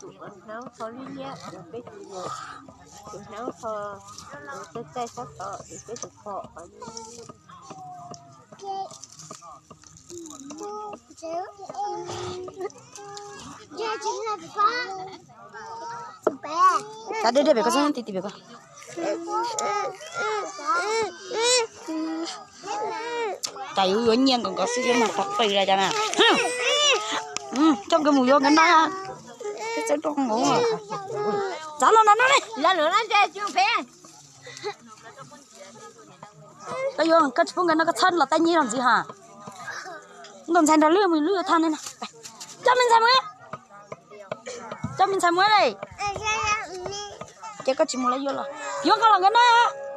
Tus hnav kho liab liab, peb tus tus hnav kho, tus txaij txaij sab tod, peb tus pom. Cas deb deb pem ko xwb, ti ti pem ko. Cas yuav yuav nyiaj nkaus nkaus xwb, yuav mas tau qw lawm cas na. Coj nkawd mus yuav nkawd noj. Txav los no no ne. Koj yuav, koj tsis pub nkawd noj koj txhob los tab nyiaj los ntxiv ha. Nkauj ntxhais nrog lwb mus lwb yuav thaj ne. Coj me ntxhais mus. Coj me ntxhais mus li. Ces koj tsis mus lawv yuav los, yuav nqa los nkawd noj.